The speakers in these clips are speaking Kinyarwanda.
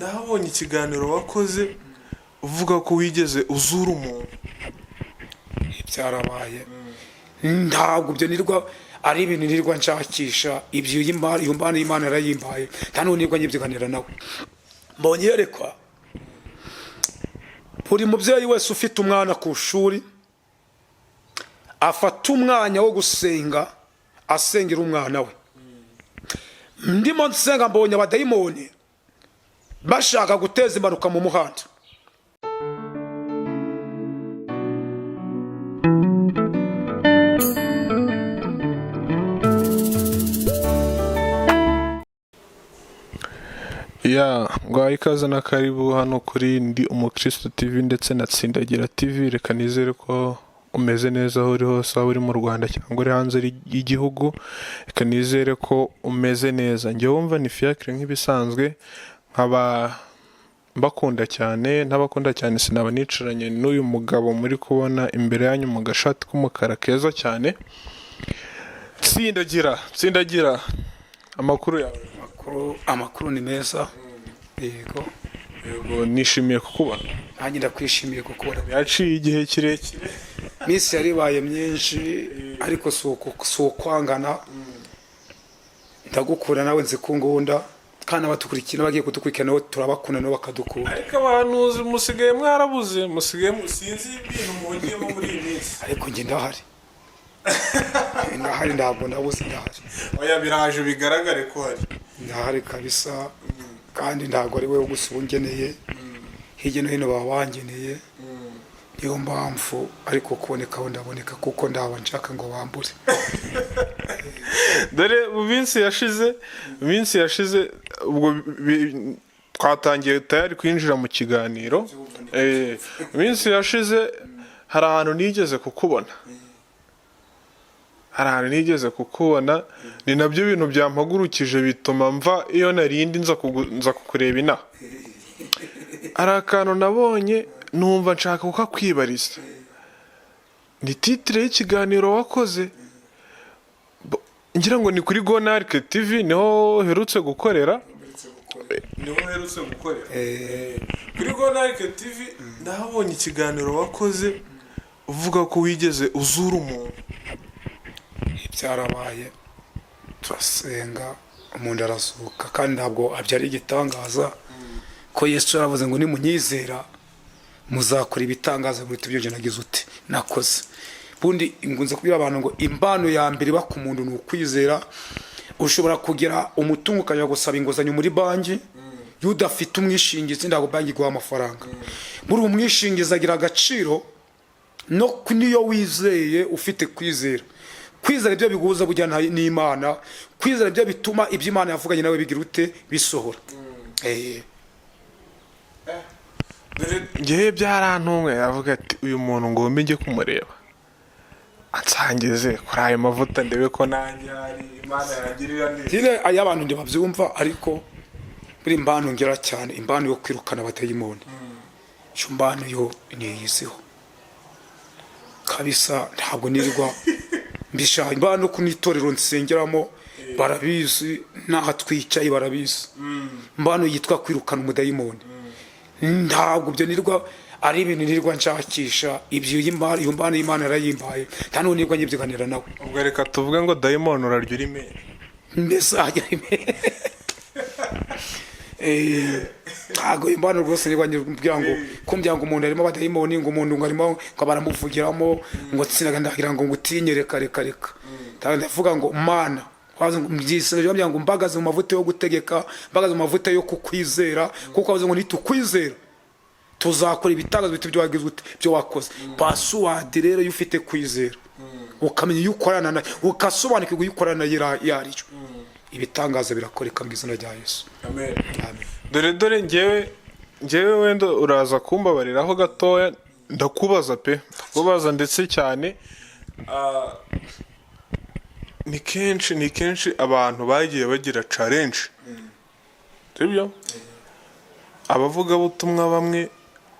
Nahabonye ikiganiro wakoze uvuga ko wigeze uzura umuntu. Byarabaye, ntabwo ibyo nirwa ari ibintu nirwa nshakisha. Ibyo iyo mbana y'Imana yarayimbaye, nta n'uwo nirwa nyibyiganira nawe. Mbonye iyerekwa, buri mubyeyi wese ufite umwana ku ishuri afata umwanya wo gusenga, asengera umwana we. Ndimo nsenga, mbonye abadayimoni bashaka guteza impanuka mu muhanda. Ya ngwaye ikaze na karibu hano kuri Ndi Umukristo TV ndetse na Tsindagira TV. Reka nizere ko umeze neza aho uri hose, waba uri mu Rwanda cyangwa uri hanze y'igihugu. Reka nizere ko umeze neza. Njye wumva ni Fiacre nk'ibisanzwe, nkaba mbakunda cyane. Ntabakunda cyane sinaba nicaranye n'uyu mugabo muri kubona imbere yanyu mu gashati k'umukara keza cyane. Tsindagira, Tsindagira, amakuru yawe? Amakuru ni meza, yego. Yego, nishimiye kukubona. Nanjye ndakwishimiye kukubona. Yaciye igihe kirekire. Iminsi yari ibaye myinshi, ariko si ukwangana. Ndagukunda, nawe nzi ko ungunda, kandi abadukurikira n'abagiye kudukurikira nabo turabakunda, nabo bakadukunda. Ariko abahanuzi musigaye mwarabuze, musigaye sinzi ibintu muhugiyemo muri iyi minsi. Ariko njye ndahari, ndahari, ntabwo ndabuze, ndahari. Oya, biraje bigaragare ko hari. Ndahari kabisa, kandi ntabwo ari wowe gusa uba ungeneye, hirya no hino baba bangeneye. Niyo mpamvu ariko kuboneka ndaboneka, kuko ndaba nshaka ngo bambure. Dore mu minsi yashize ubwo twatangiye tayari kwinjira mu kiganiro. Mu minsi yashize hari ahantu nigeze kukubona, hari ahantu nigeze kukubona. Ni nabyo bintu byampagurukije bituma mva iyo narindi nza kukureba inaha. Hari akantu nabonye numva nshaka kukakwibariza. Ni titre y'ikiganiro wakoze, ngira ngo ni kuri Gonarike TV, niho uherutse gukorera, niho uherutse gukorera kuri Gonarike TV. Nahabonye ikiganiro wakoze uvuga ko wigeze uzura umuntu. Byarabaye, turasenga, umuntu arazuka, kandi ntabwo abyara igitangaza ko Yesu yaravuze ngo nimunyizera muzakora ibitangaza biruta ibyo njye nagize uti nakoze. Bundi ngunze kubwira abantu ngo impano ya mbere iba ku muntu ni ukwizera. Ushobora kugira umutungo ukajya gusaba inguzanyo muri banki, iyo udafite umwishingizi ntabwo banki iguha amafaranga. Muri uwo mwishingizi agira agaciro no niyo wizeye, ufite kwizera. Kwizera ibyo biguhuza burya n'Imana, kwizera ibyo bituma ibyo Imana yavuganye nawe bigira ute? Bisohora. Ngewe byarantumwe, avuga ati uyu muntu ngomba njye kumureba ansangize kuri ayo mavuta, ndebe ko nanjye hari Imana yangirira neza. Nyine ayo abantu ntibabyumva, ariko buri mbano ngera cyane imbano yo kwirukana abadayimoni, iyo mbano yo niyiziho kabisa, ntabwo nirirwa mbishaka. Imbano ku n'itorero nsengeramo barabizi, n'aha twicaye barabizi. Mbano yitwa kwirukana umudayimoni, ntabwo ibyo nirwa ari ibintu nirwa nshakisha. Ibyo iyo mbano y'Imana yarayimbaye, nta n'uwo nirwa nyibyiganira nawe. Ubwo reka tuvuge ngo dayimoni urarya uri meri. Mbese ajya ntabwo imbano rwose niba mbwira ngo kumbwira ngo umuntu arimo abadayimoni, ngo umuntu ngo arimo ngo baramuvugiramo, ngo tsinaga, ndagira ngo ngutinye, reka reka reka. Ndavuga ngo Mana mbyisenge ngo mbagaze mu mavuta yo gutegeka, mbagaze mu mavuta yo kukwizera, kuko wavuze ngo nitukwizera tuzakora ibitangaza biruta ibyo wagize ute, ibyo wakoze. Password rero iyo ufite kwizera, ukamenya iyo ukorana nayo, ugasobanukirwa iyo ukorana nayo iyo ari yo, ibitangaza birakoreka mu izina rya Yesu. Amen. Amen. Dore ngewe wenda uraza kumbabariraho gatoya, ndakubaza pe, ndakubaza ndetse cyane. Ni kenshi abantu bagiye bagira challenge, sibyo? Abavugabutumwa bamwe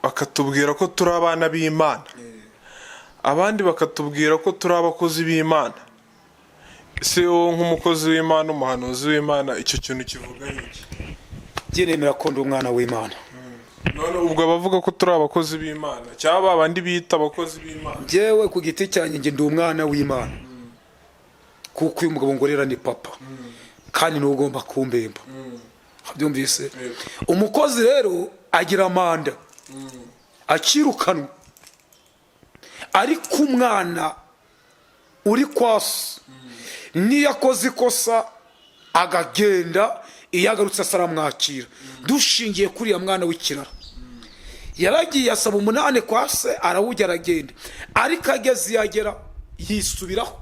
bakatubwira ko turi abana b'Imana, abandi bakatubwira ko turi abakozi b'Imana. Ese wowe nk'umukozi w'Imana, umuhanuzi w'Imana, icyo kintu kivuga iki? Njye nemera ko ndi umwana w'Imana. None ubwo abavuga ko turi abakozi b'Imana, cyangwa babandi bita abakozi b'Imana? Njyewe ku giti cyanjye, njye ndi umwana w'Imana, kuko uyu mugabo ngorera ni papa, kandi niwe ugomba kumbemba. Byumvise? Umukozi rero agira manda, akirukanwa, ariko umwana uri kwa se, niyo akoze ikosa agagenda, iyo agarutse asa aramwakira. Dushingiye kuri uriya mwana w'ikirara, yaragiye asaba umunani kwa se, arawujya, aragenda, ariko ageze iyo agera yisubiraho,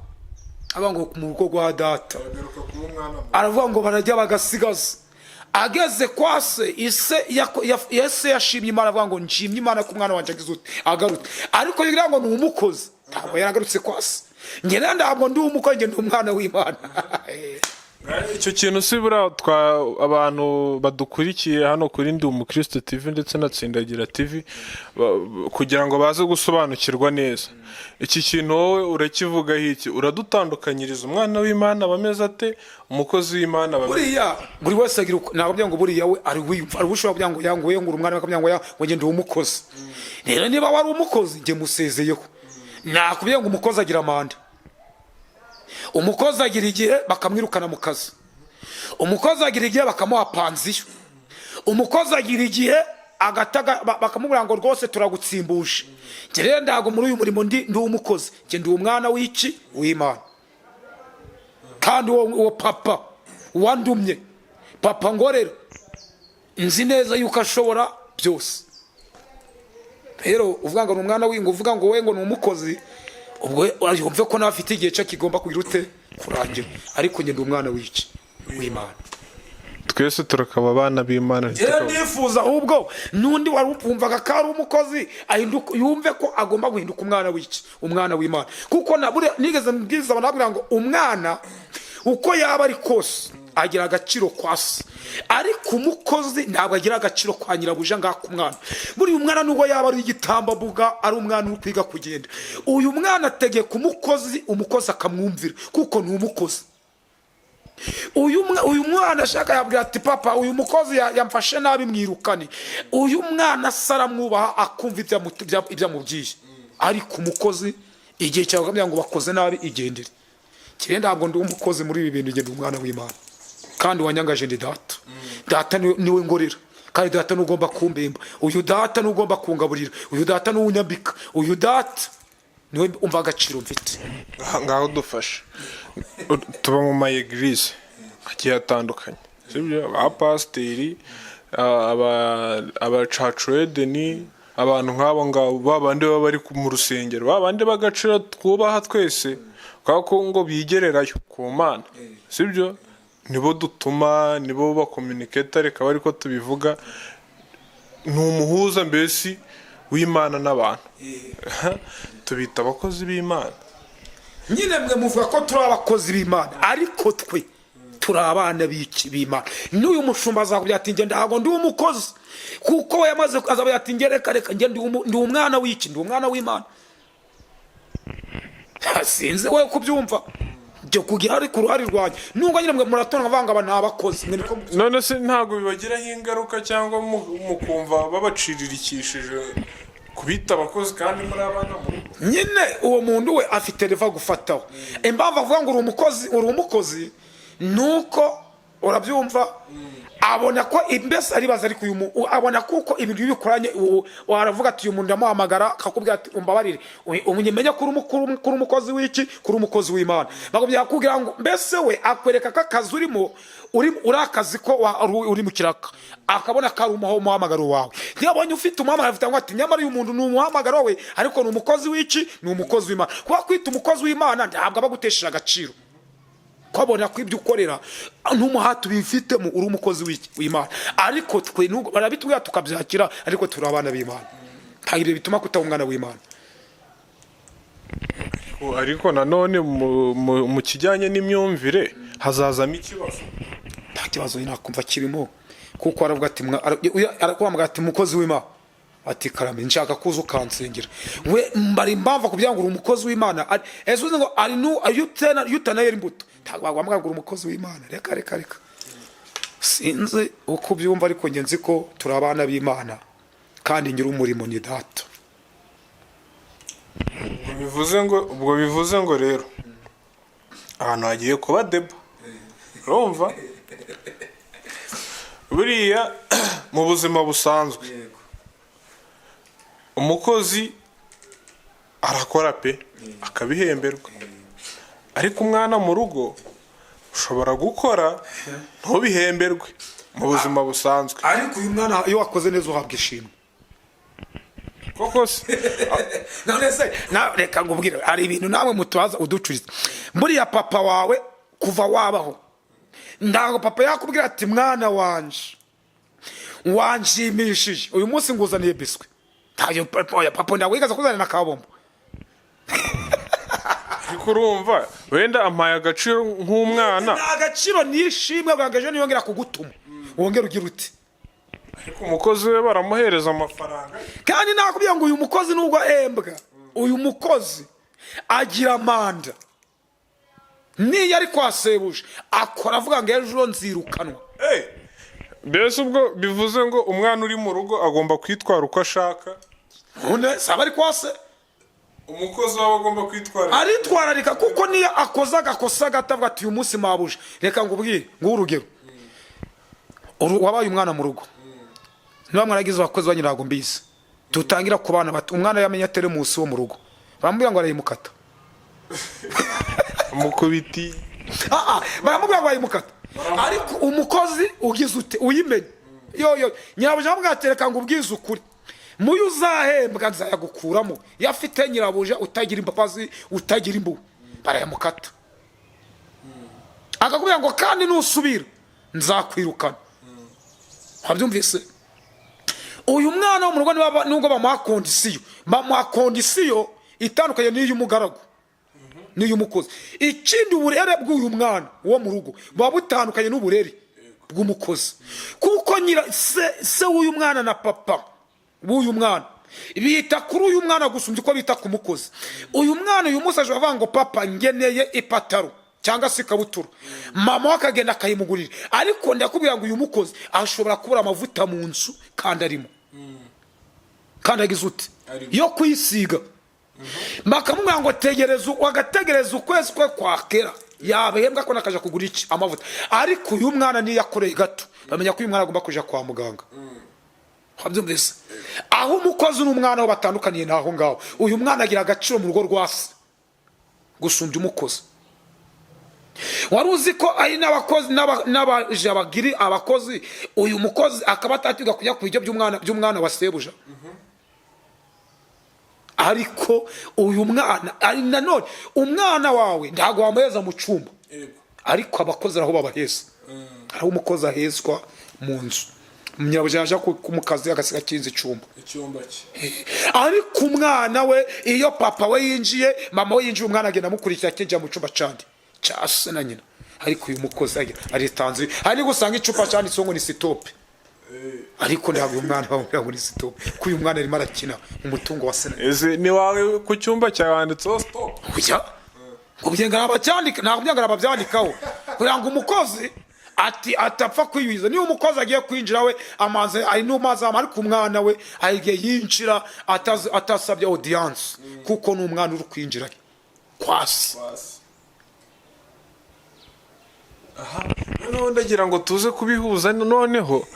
avuga ngo mu rugo rwa data Agaruka kuba umwana. Aravuga ngo barajya bagasigaza. Ageze kwa se, ise ese yashimye Imana, avuga ngo nshimye Imana ko umwana wanjye agize ute, agarutse. Ariko kugira ngo ni umukozi, ntabwo yaragarutse kwa se. Njye rero ntabwo ndi umukozi, njye ndi umwana w'Imana. Icyo kintu si buriya twa abantu badukurikiye hano kuri Ndi Umukristo TV ndetse na Tsindagira TV, kugira ngo baze gusobanukirwa neza iki kintu, wowe urakivugaho iki? Uradutandukanyiriza umwana w'Imana aba ameze ate, umukozi w'Imana aba ameze? Buriya buri wese agira ntabwo kugira ngo buriya we ari wiyumva, ari ushobora kugira ngo yanguye ngo uri umwana, bakavuga ngo ngo njye ndi umukozi. Rero niba wari umukozi, njye musezeyeho. Nakubwiye ngo umukozi agira manda, umukozi agira igihe bakamwirukana mu kazi, umukozi agira igihe bakamuha pansiyo, umukozi agira igihe agataga bakamubwira ngo rwose turagutsimbuje. Njye rero ntabwo muri uyu murimo ndi umukozi, njye ndi umwana w'iki? W'Imana. Kandi uwo papa wandumye, papa ngorera, nzi neza yuko ashobora byose. Rero uvuga ngo ni umwana w'ingo, uvuga ngo we ngo ni umukozi, ubwo yumve ko nawe afite igihe cye kigomba kugira ute? Kurangira. Ariko njye ndi umwana w'iki? W'Imana. Twese turakaba abana b'Imana. Rero ndifuza ahubwo n'undi wari wumvaga ko ari umukozi yumve ko agomba guhinduka umwana w'iki? Umwana w'Imana. Kuko na buriya nigeze mbwiriza abantu, babwira ngo umwana uko yaba ari kose agira agaciro kwa se, ariko umukozi ntabwo agira agaciro kwa nyirabuja. Ngaka umwana, buriya umwana nubwo yaba ari igitambambuga, ari umwana uri kwiga kugenda, uyu mwana ategeka umukozi, umukozi akamwumvira kuko ni umukozi. Uyu mwana ashaka yabwira ati papa, uyu mukozi yamfashe nabi, mwirukane. Uyu mwana se aramwubaha, akumva ibyo amubwiye. Ariko umukozi igihe cyawe akamubwira ngo bakoze nabi, igendere. Kire ntabwo ndi umukozi muri ibi bintu, ngenda umwana w'Imana, kandi wanyangaje ndi data. Data niwe ngorera, kandi data niwe ugomba kumbemba, uyu data niwe ugomba kungaburira, uyu data niwe unyambika, uyu data niwe umva agaciro mfite. Aha ngaho dufashe, tuba mu ma église agiye atandukanye, sibyo? Ba pasiteri, abacacuredeni, abantu nk'abo ngabo, ba bandi baba bari mu rusengero, ba bandi b'agaciro twubaha twese, kubera ko ngo bigererayo ku Mana, sibyo? Nibo dutuma, nibo bakominiketa, reka bari ko tubivuga, ni umuhuza mbese w'Imana n'abantu, tubita abakozi b'Imana. Nyine mwe muvuga ko turi abakozi b'Imana, ariko twe turi abana b'iki? B'Imana. N'uyu mushumba azakubwira ati njye ntabwo ndi umukozi, kuko we yamaze azaba ati njye reka reka, njye ndi umwana w'iki? Ndi umwana w'Imana. Sinzi we kubyumva njye kugira, ariko uruhare rwanjye nubwo nyine mwe muratora nkavuga ngo aba ni abakozi, mwe niko. None se ntabwo bibagiraho ingaruka, cyangwa mukumva babaciririkishije kubita abakozi kandi muri abana mu rugo? Nyine uwo muntu we afite reva gufataho. Impamvu avuga ngo uri umukozi, uri umukozi, ni uko urabyumva, abona ko mbese aribaza, ariko uyu abona kuko ibintu iyo bikoranye aravuga ati uyu muntu ndamuhamagara, akakubwira ati umbabarire, umenye ko uri umukozi w'iki? Kuri umukozi w'Imana. Bakubwira kukubwira ngo mbese we akwereka ko akazi urimo uri akazi ko uri mu kiraka, akabona ko ari umuhamagaro wawe. Niyo abonye ufite umuhamagaro, afite ngo ati nyamara uyu muntu ni umuhamagaro we, ariko ni umukozi w'iki? Ni umukozi w'Imana. Kuba kwita umukozi w'Imana ntabwo aba agutesheje agaciro, ko abona ko ibyo ukorera n'umuhati ubifitemo, uri umukozi w'Imana. Ariko twe nubwo barabitubwira tukabyakira, ariko turi abana b'Imana. Ntabwo ibyo bituma kutaba umwana w'Imana. Ariko nanone mu kijyanye n'imyumvire hazazamo ikibazo. Nta kibazo nakumva kirimo, kuko aravuga ati arakuhamagara ati mukozi w'Imana, ati karame, nshaka kuza ukansengera. We mbari impamvu kugira ngo uri umukozi w'Imana. Ese uzi ngo ari nu iyo utena, iyo utanayera imbuto, ntabwo baguhamagara ngo uri umukozi w'Imana. Reka reka reka. Sinzi uko ubyumva, ariko njye nzi ko turi abana b'Imana kandi nyir'umurimo ni Data. Ubwo bivuze ngo rero ahantu hagiye kuba débat. Urumva, buriya mu buzima busanzwe umukozi arakora pe, akabihemberwa, ariko umwana mu rugo ushobora gukora ntubihemberwe mu buzima busanzwe. Ariko uyu mwana, iyo wakoze neza uhabwa ishimwe. Koko se? None se reka ngubwire, hari ibintu nawe mutubaza uducuriza. Buriya papa wawe kuva wabaho, ntabwo papa yakubwira ati: "Mwana wanje, wanshimishije, uyu munsi nguzaniye biswi." Ntayo oya, papa ntabwo yigeze kuzanira na kabombo. Ariko urumva wenda ampaye agaciro nk'umwana. Ni agaciro nishimwe bwange, ejo niyongera kugutuma wongere ugira uti. Ariko umukozi we baramuhereza amafaranga. Kandi nakubwiye ngo uyu mukozi nubwo ahembwa, uyu mukozi agira manda. Niyo ari kwa sebuja akora avuga ngo ejo nzirukanwa. Hey, mbese ubwo bivuze ngo umwana uri mu rugo agomba kwitwara uko ashaka? None saba ari kwa se. Umukozi waba agomba kwitwara? Aritwararika, kuko niyo akoze agakosa gato avuga ati: "Uyu munsi mabuja." Reka ngubwire, nguhe urugero. Wabaye umwana mu rugo, niba mwaragize abakozi banyu, ntabwo mbizi. Tutangira ku bana bato. Umwana yamenya teremusi wo mu rugo, baramubwira ngo arayimukata. Umukubiti. Ah, ah, baramubwira ngo arayimukata. Ariko umukozi ugize ute, uyimenye yo nyirabuja aramubwira ati: "Reka ngo ubwize ukuri, muyo uzahembwa nzayagukuramo." Iyo afite nyirabuja utagira imbabazi, utagira impuhwe, barayamukata, akakubwira ngo: "Kandi nusubira nzakwirukana." Wabyumvise? Uyu mwana wo mu rugo nubwo bamuha condition, bamuha condition itandukanye n'iy'umugaragu n'iy'umukozi. Ikindi, uburere bw'uyu mwana wo mu rugo buba butandukanye n'uburere bw'umukozi, kuko nyira se w'uyu mwana na papa w'uyu mwana bita kuri uyu mwana gusumbya uko bita ku mukozi. Uyu mwana uyu munsi ashobora kuvuga ngo: "Papa, ngeneye ipataro cyangwa se ikabutura," mama we akagenda akayimugurira. Ariko ndakubwira ngo uyu mukozi ashobora kubura amavuta mu nzu kandi arimo, kandi agize ute, yo kwisiga, bakamubwira ngo tegereza, agategereza ukwezi kwe kwakera, yabahembwa ko nakaja kugura iki, amavuta. Ariko uyu mwana niyo yakoreye gato, bamenya ko uyu mwana agomba kuja kwa muganga. Wabyumvise? Aho umukozi n'umwana we batandukaniye ni aho ngaho. Uyu mwana agira agaciro mu rugo rwa se gusumbya umukozi. Wari uzi ko ari n'abakozi n'abaja bagiri abakozi, uyu mukozi akaba atatiga kujya ku biryo by'umwana wa sebuja? Ariko uyu mwana ari nanone umwana wawe ntabwo wamuheza mu cyumba, ariko abakozi aho babaheza, aho umukozi ahezwa mu nzu, nyirabuja yaje mu kazi agasiga akinze icyumba. Icyumba cye. Ariko umwana we, iyo papa we yinjiye, mama we yinjiye, umwana agenda amukurikira akinjira mu cyumba candi cya se na nyina. Ariko uyu mukozi aritanze, hari nibwo usanga icupa cyanditseho ngo ni stop, ariko ntabwo uyu mwana bamubwira ngo ni stop, kuko uyu mwana arimo arakina umutungo wa se na nyina. Ese ni wawe ku cyumba cyawe handitseho stop? Kujya ngo byenga abacyandika, ntabwo byenga ababyandikaho kugira ngo umukozi ati atapfa kwiyuhiza. Niba umukozi agiye kwinjira we amazi ari n'amazi, ariko umwana we hari igihe yinjira atasabye audience, kuko ni umwana uri kwinjira kwasi. Aha noneho ndagira ngo tuze kubihuza noneho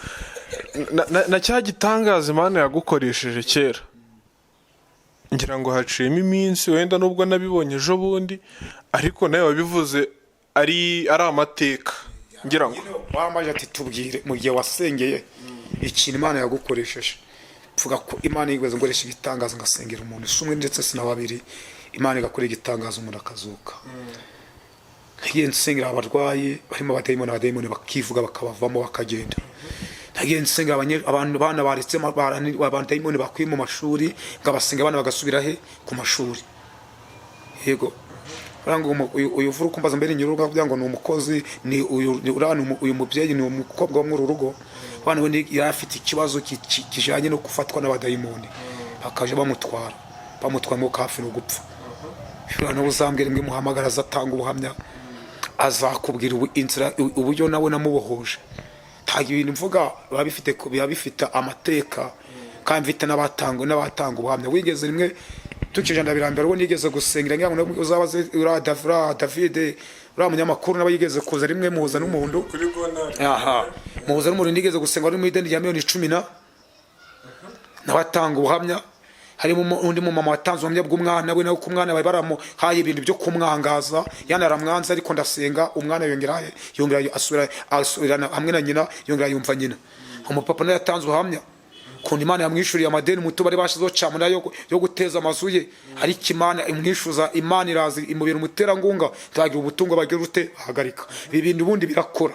na cya gitangaza Imana yagukoresheje kera. Ngira ngo haciyemo iminsi, wenda nubwo nabibonye ejo bundi, ariko nawe wabivuze ari amateka, ngira ngo. Wambaje ati: "Tubwire mu gihe wasengeye ikintu Imana yagukoresheje." Mvuga ko Imana yigeze ngoresha igitangaza, ngasengera umuntu, si umwe ndetse si na babiri, Imana igakora igitangaza, umuntu akazuka. Nagiye nsengera abarwayi barimo abadayimoni, abadayimoni bakivuga bakabavamo bakagenda. Nagiye nsengera abantu, bana baretse abadayimoni bakuye mu mashuri, ngabasenga abana bagasubira he, ku mashuri. Yego. Uranga uyu uvura ukumbaza mbere nyiri urugo kugira ngo ni umukozi, ni uyu, uriya ni uyu mubyeyi, ni umukobwa wo muri uru rugo. Abana we yari afite ikibazo kijanye no gufatwa n'abadayimoni, bakaja bamutwara mu hafi no gupfa. Noneho uzambwira imwe muhamagara, azatanga ubuhamya, azakubwira inzira uburyo nawe namubohoje. Ntabwo ibintu mvuga biba bifite amateka, kandi mfite n'abatanga ubuhamya. Wigeze rimwe tukije ndabirambera, ubwo nigeze gusengera ngira ngo uzabaze uriya David, uriya munyamakuru, nawe yigeze kuza rimwe muhuza n'umuntu. Kuri Gonari. Aha, muhuza n'umuntu nigeze gusenga wari mu ideni rya miliyoni 10, na nawe atanga ubuhamya. Harimo undi mumama watanze ubuhamya bw'umwana we nawe, ko umwana bari baramuhaye ibintu byo kumwangaza, yanaramwanze, ariko ndasenga umwana yongera asubirana hamwe na nyina, yongera yumva nyina. Umupapa nawe yatanze ubuhamya ukuntu Imana yamwishyuriye amadeni muto bari bashyizeho cyamunara yo guteza amazu ye, ariko Imana imwishyuza, Imana iraza imubera umuterankunga, ntagira ubutungo bagira ute bahagarika. Ibi bintu ubundi birakora.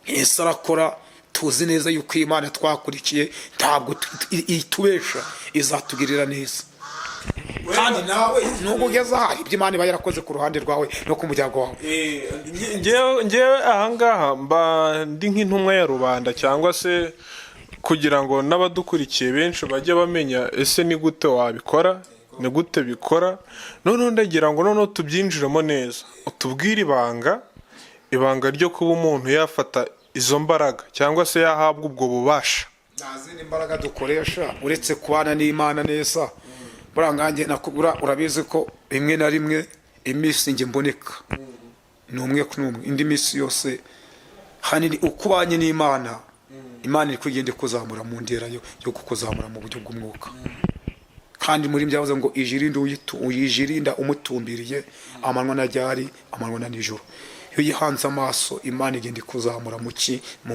Yesu arakora. Tuzi neza yuko Imana twakurikiye ntabwo itubesha, izatugirira neza. Kandi nawe nubwo ugeze aha, ibyo Imana iba yarakoze ku ruhande rwawe no ku muryango wawe. Ngewe ahangaha mba ndi nk'intumwa ya rubanda, cyangwa se kugira ngo n'abadukurikiye benshi bajye bamenya ese ni gute wabikora, ni gute bikora. Noneho ndagira ngo noneho tubyinjiremo neza, utubwire ibanga ryo kuba umuntu yafata izo mbaraga cyangwa se yahabwa ubwo bubasha. Nta zindi mbaraga dukoresha uretse kubana n'Imana neza. Buriya nkanjye nakubura, urabizi ko rimwe na rimwe iminsi njye mboneka ni umwe n'umwe, indi minsi yose hanini uko ubanye n'Imana, Imana iri kugenda ikuzamura mu ndera yo kukuzamura mu buryo bw'umwuka. Kandi muri byavuze ngo ijirinda umutumbiriye amanywa na ryari, amanywa na nijoro. Iyo uyihanze amaso, Imana igenda ikuzamura mu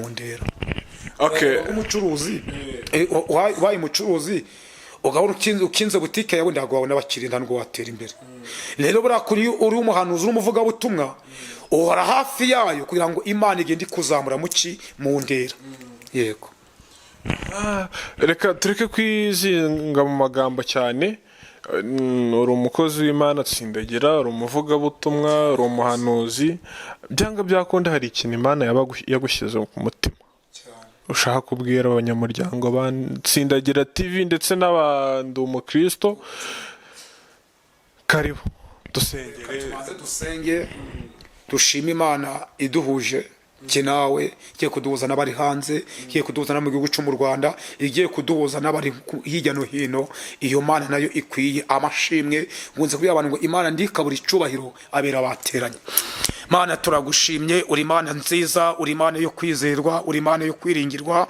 ndera. Umucuruzi, ubaye umucuruzi ugahora ukinze butike yawe, ntabwo wabona abakiriya, ntabwo watera imbere. Rero buriya kuri uri umuhanuzi n'umuvugabutumwa, uhora hafi yayo kugira ngo Imana igende ikuzamura mu ndera. Yego. Reka tureke kwizinga mu magambo cyane. Uri umukozi w'Imana atsindagira, uri umuvugabutumwa, uri umuhanuzi. Byanga byakunda hari ikintu Imana yagushyize ku mutima ushaka kubwira abanyamuryango ba Tsindagira TV ndetse n'abandi umukristo. Karibu dusengere. Tubanze dusenge, dushime Imana iduhuje jye nawe, igiye kuduhuza n'abari hanze, igiye kuduhuza no mu gihugu cyo mu Rwanda, igiye kuduhuza n'abari hirya no hino. Iyo Mana nayo ikwiye amashimwe. Nkunze kubwira abantu ngo Imana ndikabura icubahiro abera bateranye. Mana, turagushimye, uri Imana nziza, uri Imana yo kwizerwa, uri Imana yo kwiringirwa.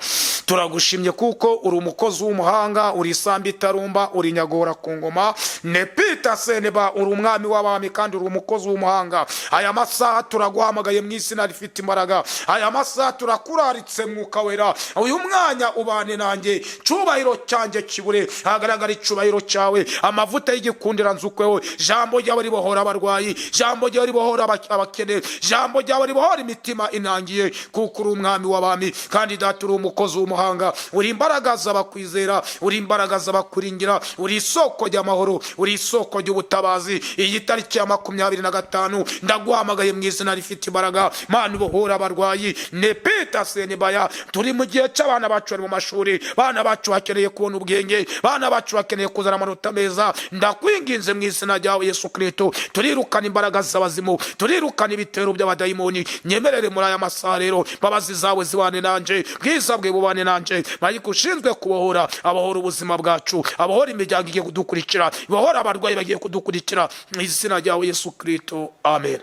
Turagushimye kuko uri umukozi w'umuhanga, uri isambi itarumba, uri nyagora ku ngoma nepita seneba, uri umwami w'abami kandi uri umukozi w'umuhanga. Aya masaha turaguhamagaye mu izina rifite imbaraga. Aya masaha turakuraritse, Mwuka Wera. Uyu mwanya ubane nanjye, cyubahiro cyanjye kibure, hagaragara icubahiro cyawe. Amavuta y'igikundira nzukweho. Jambo ryawe ribohora abarwayi, jambo ryawe ribohora abakene, jambo ryawe ribohora imitima inangiye, kuko uri umwami w'abami kandi Data uri umukozi w'umuhanga. Uri imbaraga z'abakwizera, uri imbaraga z'abakuringira, uri isoko ry'amahoro, uri isoko ry'ubutabazi. Iyi tariki ya 25 ndaguhamagaye mu izina rifite imbaraga. Mana, ubohora abarwayi nepita senibaya. Turi mu gihe cy'abana bacu bari mu mashuri, bana bacu bakeneye kubona ubwenge, bana bacu bakeneye kuzana amanota meza. Ndakwinginze mu izina ryawe Yesu Kristo, turirukana imbaraga z'abazimu, turirukana ibitero by'abadayimoni. Nyemerere muri aya masaha rero, mbabazi zawe zibane nanje, bwiza bwe bubane nanje. Marayika ushinzwe kubohora abohora ubuzima bwacu, abohora imiryango igiye kudukurikira, abohora abarwayi bagiye kudukurikira, mu izina ryawe Yesu Kristo, amen.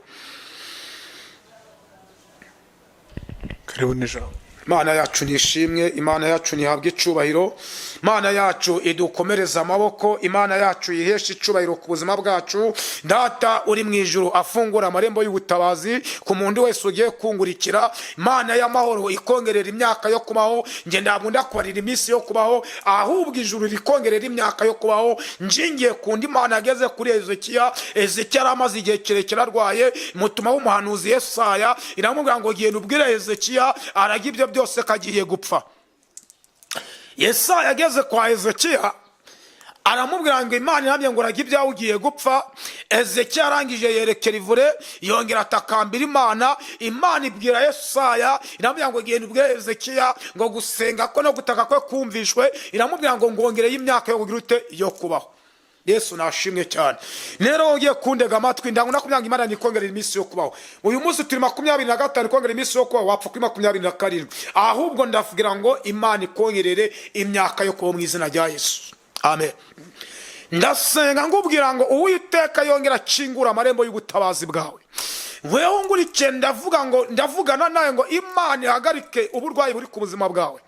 Karibu n'ijambo. Imana yacu nishimwe, Imana yacu ntihabwe icubahiro, Imana yacu idukomereza amaboko, Imana yacu yihesha icubahiro ku buzima bwacu. Data uri mu ijuru afungura amarembo y'ubutabazi ku muntu wese ugiye kungurikira. Imana y'amahoro ikongerera imyaka yo kubaho. Njye ntabwo ndakubarira iminsi yo kubaho, ahubwo ijuru rikongerera imyaka yo kubaho. Njingiye ku ndi Mana yageze kuri Ezekiya. Ezekiya yari amaze igihe kirekire arwaye, mutuma w'umuhanuzi Yesaya iramubwira ngo genda ubwire Ezekiya arajya ibyo byose kagiye gupfa. Yesaya ageze kwa Ezekiya aramubwira ngo Imana ihamye ngo urajya ibyawe, ugiye gupfa. Ezekiya arangije yerekera ivure, yongera atakambira Imana. Imana ibwira Yesaya, iramubwira ngo genda ubwire Ezekiya ngo gusenga ko no gutaka kwe kumvishwe. Iramubwira ngo ngongereye imyaka yo kugira ute, yo kubaho. Yesu nashimwe cyane. Rero ugiye kundega amatwi, ndangwa kugira ngo Imana nikongerere iminsi yo kubaho. Uyu munsi turi 25, kongera iminsi yo kubaho wapfa kuri 27. Ahubwo ndavugira ngo Imana ikongerere imyaka yo kubaho mu izina rya Yesu, amen. Ndasenga ngubwira ngo Uwiteka yongera akingura amarembo y'ubutabazi bwawe. Wewe ngurikiye, ndavuga ngo, ndavugana nawe ngo Imana ihagarike uburwayi buri ku buzima bwawe.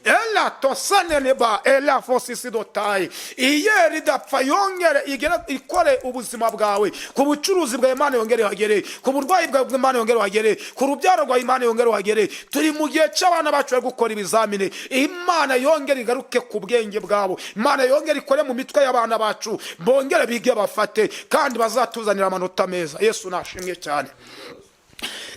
Ela tosaneneba ela fosisidotayi iyeri idapfa yongere igere ikore ubuzima bwawe. Ku bucuruzi bwawe Imana yongere ihagere, ku burwayi bwawe Imana yongere uhagere, ku rubyaro rwawe Imana yongere uhagere. Turi mu gihe cy'abana bacu bari gukora ibizamini, Imana yongere igaruke ku bwenge bwabo, Imana yongere ikore mu mitwe y'abana bacu, bongere bige bafate kandi bazatuzanira amanota meza. Yesu nashimwe cyane.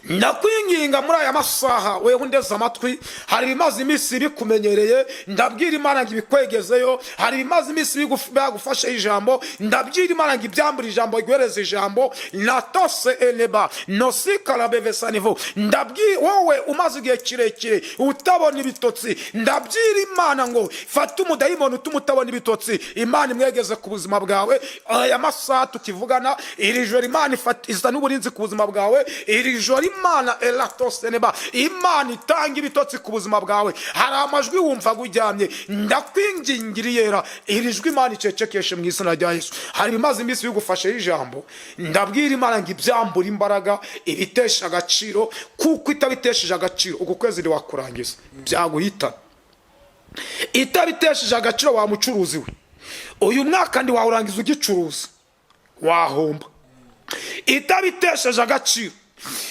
Ndakwinginga muri aya masaha, wewe undeze amatwi, hari ibimaze iminsi bikumenyereye, ndabwira Imana ngo ibikwegezeyo. Hari ibimaze iminsi bagufashe ijambo, ndabwira Imana ngo ibyambure ijambo, iguhereze ijambo natose eneba nosikarabevesanivo. Ndabwira wowe umaze igihe kirekire utabona ibitotsi, ndabwira Imana ngo fata umudayimoni utuma utabona ibitotsi, Imana imwegeze ku buzima bwawe. Aya masaha tukivugana, iri joro Imana izana uburinzi ku buzima bwawe. Iri joro Imana elatoseneba, Imana itanga ibitotsi ku buzima bwawe. Hari amajwi wumvaga uryamye, ndakwingingiriye iri jwi Imana icecekeshe mu izina rya Yesu. Hari ibimaze iminsi bigufasheho ijambo, ndabwira Imana ngo ibyambure imbaraga, ibitesha agaciro, kuko itabitesheje agaciro uku kwezi ntiwakurangiza, byaguhitana. Itabitesheje agaciro, wa mucuruzi we, uyu mwaka ntiwawurangiza ugicuruza, wahomba. Itabitesheje agaciro,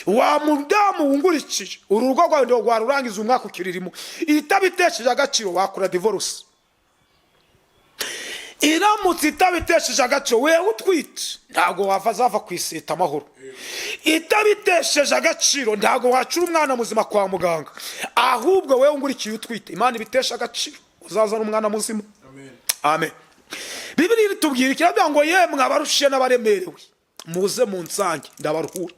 wa mudamu wungurikije, urugo rwawe ntiwarurangiza umwaka ukiririmo. Itabitesheje agaciro, wakora divorce. Iramutse itabitesheje agaciro, wewe utwite, ntabwo wava azava ku iseta amahoro. Itabitesheje agaciro, ntabwo wacura umwana muzima kwa muganga. Ahubwo wewe ungurikiye utwite, Imana ibitesha agaciro, uzazana umwana muzima, amen. Bibiliya itubwira ikiravuga ngo: "Yemwe abarushiye n'abaremerewe, muze mu nsange ndabaruhura."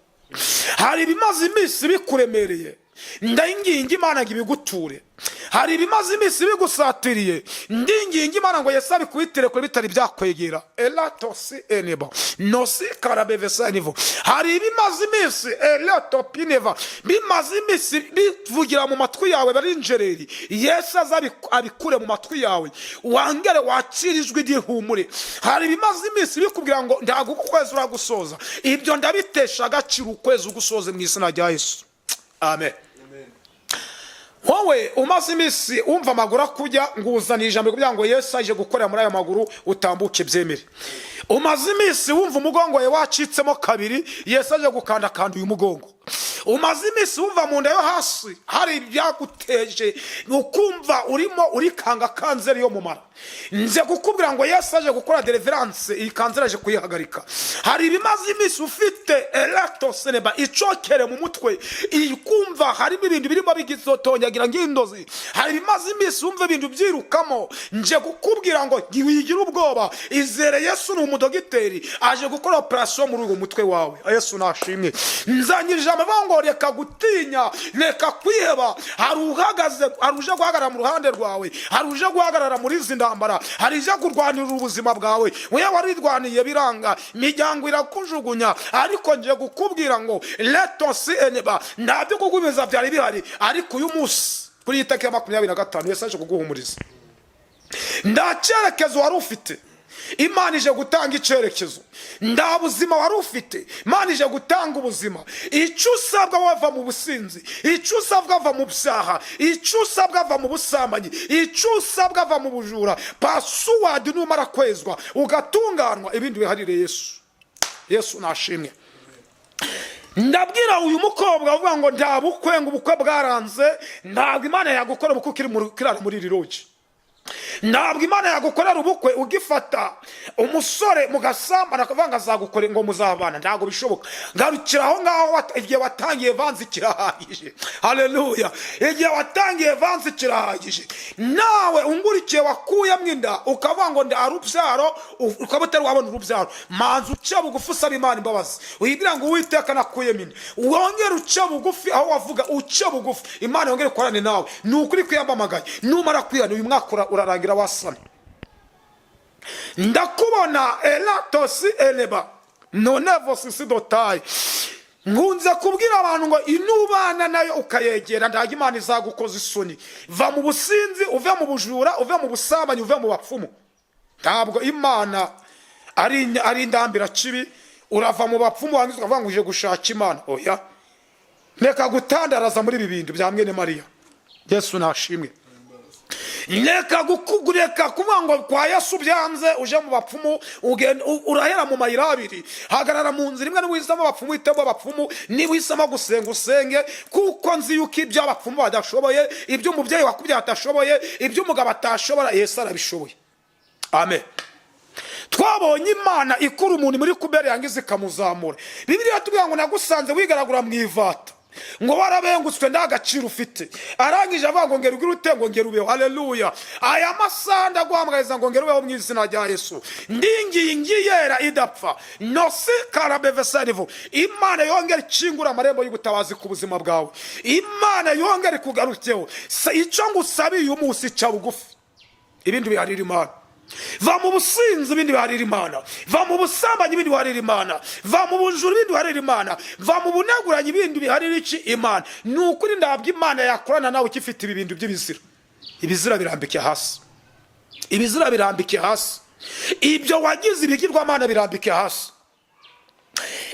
Hari ibimaze iminsi bikuremereye, ndinginga Imana ngo ibiguture. Hari ibimaze iminsi bigusatiriye, ndinginga Imana ngo Yesu abikubitire kure bitari byakwegera. Elatosi enebo nosi karabevesanivo. Hari ibimaze iminsi elatopineva bimaze iminsi bivugira mu matwi yawe barinjereri, Yesu aza abikure mu matwi yawe, wangere wakire ijwi ry'ihumure. Hari ibimaze iminsi bikubwira ngo ntabwo uku kwezi uragusoza, ibyo ndabitesha agaciro, ukwezi ugusoze mu izina rya Yesu, amen. Wowe umaze iminsi wumva amaguru akujya, nguzaniye ijambo kugira ngo Yesu aje gukorera muri ayo maguru, utambuke byemere. Umaze iminsi wumva umugongo wawe wacitsemo kabiri, Yesu aje gukandakanda uyu mugongo. Umaze iminsi wumva mu nda yo hasi hari ibyaguteje, ukumva urimo urikanga kanseri yo mu mara, nze kukubwira ngo Yesu aje gukora deliverance, iyi kanseri aje kuyihagarika. Hari ibimaze iminsi ufite elatoseneba icokere mu mutwe, kumva harimo ibintu birimo bigizotonyagira nk'indozi. Hari ibimaze iminsi wumva ibintu byirukamo, nje kukubwira ngo ntiwigire ubwoba, izere Yesu ni umudogiteri, aje gukora operasiyo muri uwo mutwe wawe. Yesu nashimwe. Nzanye ijambo avuga ngo reka gutinya, reka kwiheba. Hari uhagaze, hari uje guhagarara mu ruhande rwawe, hari uje guhagarara muri izi ntambara, hari uje kurwanirira ubuzima bwawe. Wewe warirwaniye biranga, imiryango irakujugunya, ariko ngiye kukubwira ngo letosi eneba, nta byo kugumiza byari bihari, ariko uyu munsi kuri iyi tariki ya 25 Yesu aje kuguhumuriza. Nta cyerekezo wari ufite, Imana ije gutanga icyerekezo. Nta buzima wari ufite, Imana ije gutanga ubuzima. Icyo usabwa, wava mu businzi. Icyo usabwa, va mu byaha. Icyo usabwa, va mu busambanyi. Icyo usabwa, va mu bujura. Password, numara kwezwa ugatunganwa, ibindi biharire Yesu. Yesu nashimwe. Ndabwira uyu mukobwa uvuga ngo nta bukwe, ngo ubukwe bwaranze, ntabwo Imana yagukora ubukwe ukiri ukirara muri iri lodge. Ntabwo Imana yagukorera ubukwe ugifata umusore mugasambana, akavuga ngo azagukore, ngo muzabana, ntabwo bishoboka. Garukira aho ngaho, igihe watangiye vanze kirahagije. Haleluya! Igihe watangiye vanze kirahagije. Nawe ungurikiye wakuyemo inda, ukavuga ngo nda urubyaro, ukaba utari wabona urubyaro, manza uce bugufi usaba Imana imbabazi, wibwira ngo: "Uwiteka, nakuyemo inda." Wongere uce bugufi aho wavuga, uce bugufi, Imana yongere ikorane nawe. Ni ukuri kwiyamamagaye, numara kwihana uyu mwaka urarangira wasamye. Ndakubona elatosi eleba nonevosisidotayi. Nkunze kubwira abantu ngo inubana nayo ukayegera, ntabwo Imana izagukoza isoni. Va mu businzi, uve mu bujura, uve mu busambanyi, uve mu bapfumu. Ntabwo Imana ari indambirakibi. Urava mu bapfumu, warangiza ukavuga ngo uje gushaka Imana. Oya, reka gutandaraza muri ibi bintu bya mwene Mariya. Yesu nashimwe. Reka kuvuga ngo kwa Yesu byanze, uje mu bapfumu. Urahera mu mayira abiri. Hagarara mu nzira imwe. Niba uhisemo abapfumu, uhitemo abapfumu. Niba uhisemo gusenga, usenge, kuko nzi yuko ibyo abapfumu badashoboye, ibyo umubyeyi wakubyaye atashoboye, ibyo umugabo atashobora, Yesu arabishoboye. Amen. Twabonye Imana ikura umuntu muri kubere, yangiza ikamuzamura. Bibiliya tubwira ngo nagusanze wigaragura mu ivata, ngo warabengutswe, nta gaciro ufite. Arangije avuga ngo ngera ugire ute? Ngo ngera ubeho. Haleluya! Aya masaha ndaguhamagariza ngo ngera ubeho mu izina rya Yesu. Ndingingi yera idapfa nosi karabevesarivu. Imana yongera ikingura amarembo y'ubutabazi ku buzima bwawe. Imana yongera ikugarukeho. Icyo ngusabiye uyu munsi, ca bugufi, ibindi biharira Imana. Va mu businzi, ibindi biharira Imana. Va mu busambanyi, ibindi biharira Imana. Va mu bujura, ibindi biharira Imana. Va mu buneguranyi, ibindi biharira iki? Imana. Ni ukuri, ntabwo Imana yakorana nawe ukifite ibi bintu by'ibizira. Ibizira birambike hasi, ibizira birambike hasi. Ibyo wagize ibigirwamana birambike hasi.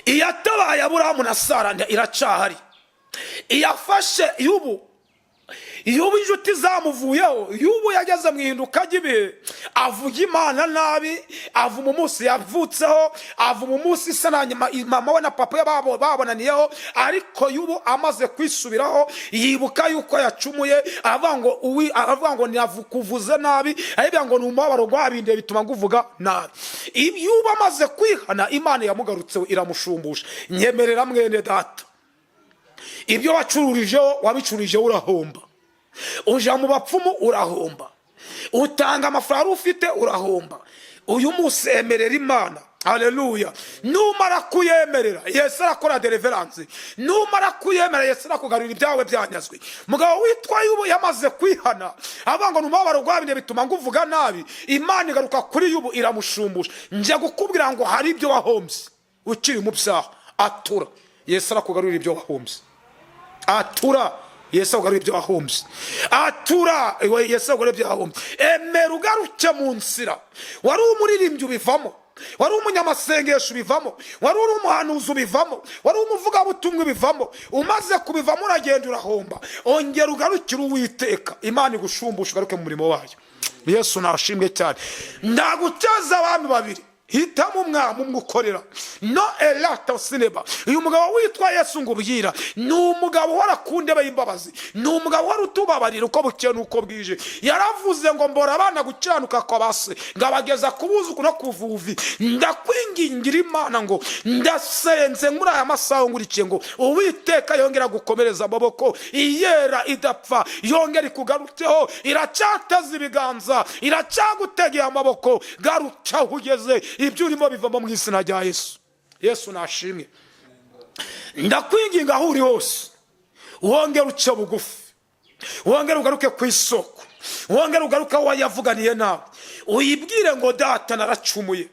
Iyatabaye Aburahamu na Sara iracahari. Iyafashe Yubu, Yubu inshuti zamuvuyeho, Yubu yageze mu ihinduka ry'ibihe, avuga Imana nabi, avuma umunsi yavutseho, avuma umunsi se na nyuma, mama we na papa we babonaniyeho. Ariko Yubu amaze kwisubiraho, yibuka yuko yacumuye, aravuga ngo ntiyakuvuze nabi, aravuga ngo ni umubabaro gwabindiye bituma nguvuga nabi. Yubu amaze kwihana, Imana yamugarutseho, iramushumbusha. Nyemerera mwene data, ibyo wacururijeho, wabicururijeho urahomba, uja mu bapfumu urahomba, utanga amafaranga ufite urahomba. Uyu munsi emerera Imana. Haleluya! Numara kuyemerera, Yesu arakora deliverance. Numara kuyemera, Yesu arakugarurira ibyawe byanyazwe. Mugabo witwa Yubu yamaze kwihana, avuga ngo ni umubabaro gwabine bituma nguvuga nabi. Imana igaruka kuri Yubu, iramushumbusha. Njya gukubwira ngo hari ibyo wahombye ukiri mu byaha. Atura, Yesu arakugarurira ibyo wahombye. Atura, Yesu agugarurira ibyo wahombye. Atura, Yesu agugarurira ibyo wahombye. Emera ugaruke mu nzira. Wari umuririmbyi ubivamo, wari umunyamasengesho ubivamo, wari uri umuhanuzi ubivamo, wari umuvugabutumwa ubivamo. Umaze kubivamo uragenda urahomba. Ongera ugarukire Uwiteka, Imana igushumbusha, ugaruke mu murimo wayo. Yesu nashimwe cyane. Ndaguteza abami babiri, hitamo umwami umwe ukorera. No elata sinema. Uyu mugabo witwa Yesu ngo ubwira ni umugabo uhora ku ntebe y'imbabazi, ni umugabo uhora utubabarira uko bukeye n'uko bwije. Yaravuze ngo mbora abana gukiranuka kwa base, ngabageza ku buzuku no ku buvuvi. Ndakwingingira Imana ngo ndasenze muri aya masaha ngurikiye ngo Uwiteka yongera gukomereza amaboko. Iyera idapfa yongera ikugarukeho. Iracyateze ibiganza, iracyagutegeye amaboko. Garuka aho ugeze, ibyo urimo bivamo mu izina rya Yesu. Yesu nashimwe. Ndakwinginga aho uri hose, wongere uce bugufi, wongere ugaruke ku isoko, wongere ugaruke aho wayavuganiye nawe, uyibwire ngo data, naracumuye.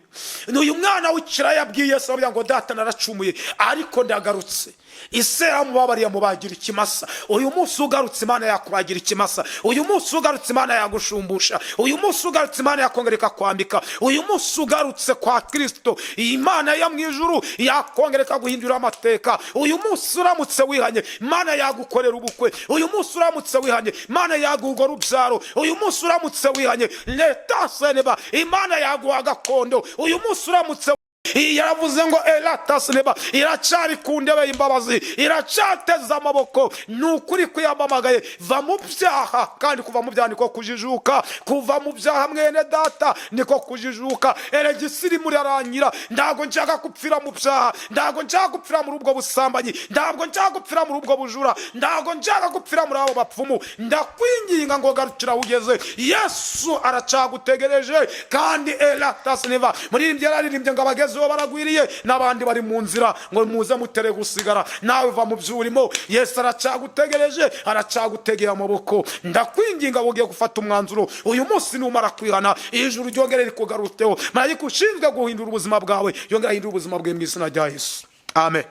Uyu mwana w'ikiraya yabwiye Yesu, aravuga ngo data, naracumuye, ariko ndagarutse. Ise yaramubabariye, amubagira ikimasa. Uyu munsi ugarutse, Imana yakubagira ikimasa. Uyu munsi ugarutse, Imana yagushumbusha. Uyu munsi ugarutse, Imana yakongera ikakwambika. Uyu munsi ugarutse kwa Kirisito, Imana yo mu ijuru yakongera ikaguhindurira amateka. Uyu munsi uramutse wihanye, Imana yagukorera ubukwe. Uyu munsi uramutse wihanye, Imana yaguha urubyaro. Uyu munsi uramutse wihanye, leta seneba, Imana yaguha gakondo. Uyu munsi uramutse, yaravuze ngo elatasineba, iracyari ku ntebe y'imbabazi, iracyateze amaboko. Ni ukuri kuyamamagaye. Va mu byaha, kandi kuva mu byaha niko kujijuka. Kuva mu byaha, mwene data, niko kujijuka. Erega isi irimo irarangira. Ntabwo nshaka gupfira mu byaha, ntabwo nshaka gupfira muri ubwo busambanyi, ntabwo nshaka gupfira muri ubwo bujura, ntabwo nshaka gupfira muri abo bapfumu. Ndakwinginga ngo garukira aho ugeze, Yesu aracyagutegereje. Kandi elatasineva, muririmbyi yararirimbye ngo abageze Abagezeho baragwiriye, n'abandi bari mu nzira ngo muze mutere gusigara. Nawe va mu byo urimo, Yesu aracyagutegereje, aracyagutegeye amaboko. Ndakwinginga, ugiye gufata umwanzuro uyu munsi. Numara kwihana, ijuru ryongere rikugaruteho. Marayika ushinzwe guhindura ubuzima bwawe yongere ahindure ubuzima bwawe mu izina rya Yesu, amen.